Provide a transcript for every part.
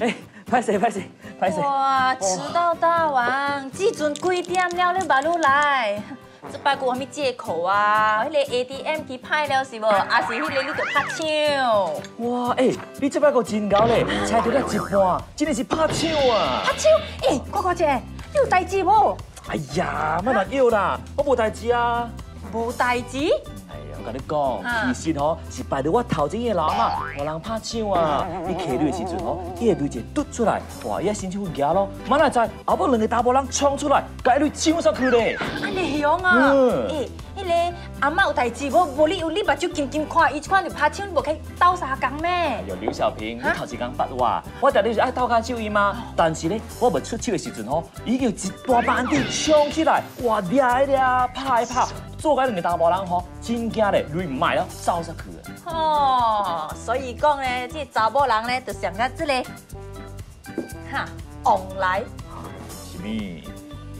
哎，歹勢歹勢歹勢。哇，遲到大王，這陣幾點了你嘛汝來？這擺閣有啥物借口啊？彼個 ATM 機歹了是無？抑是彼個你著拍搶？哇，哎，你這擺閣真𠢕咧，猜著了一半，真的是拍搶啊！拍搶？哎，看看者，你有代誌無？哎呀，莫亂叫啦，我無代誌啊。無代誌？哎呀，我共你講，其實吼是擺佇我頭前的老阿嬤，予人拍搶啊！伊提錢的時陣吼，伊的鐳一凸出來，哇，伊身手舉咯，嘛哪知後尾兩个查埔人衝出來，共伊鐳搶煞去咧。按呢凶啊！欸，彼个阿嬤有代誌無？無你有你目睭金金看，伊這款就拍搶，你無去鬥相共咩？哎呦，劉小平，你頭一工捌我，我定定是愛鬥跤手伊嘛。但是咧，我欲出手的時陣吼，已經有一大班人衝起來，哇，掠的掠，拍的拍，做甲兩个查埔人吼，真驚咧，鐳毋愛了，走煞去。哦，所以講咧，這查某人咧，就像甲這個，哈，旺來。啥物？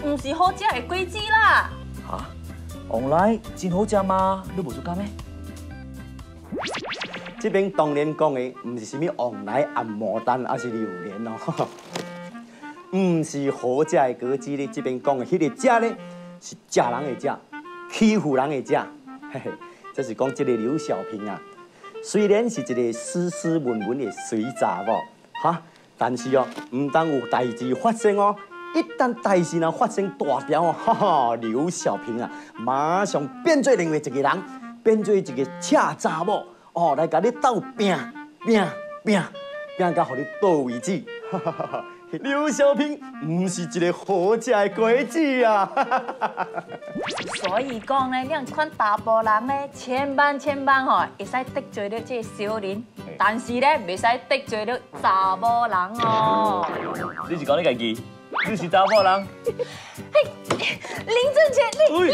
毋是好食的果子啦。哈，旺來真好食嗎？你無相佮咩？這邊當然講的毋是啥物旺來、紅牡丹，抑是榴蓮哦，毋是好食的果子咧。這邊講的彼个食咧，是食人的食，欺負人的食。嘿嘿，這是講這个劉小平啊，雖然是一个斯斯文文的媠查某，哈，但是哦，毋通有代誌發生哦。一旦代誌若發生大條哦，哈哈，劉小平啊，馬上變做另外一个人，變做一个赤查某哦，來共你鬥拚拚拚拚到予你倒為止。哈哈哈！劉小平毋是一个好食的果子啊！所以講咧，兩款查埔人咧，千萬千萬吼，會使得罪了這个小人，但是咧，袂使得罪了查某人哦。你是講你家己？你是查某人？嘿，林正傑，你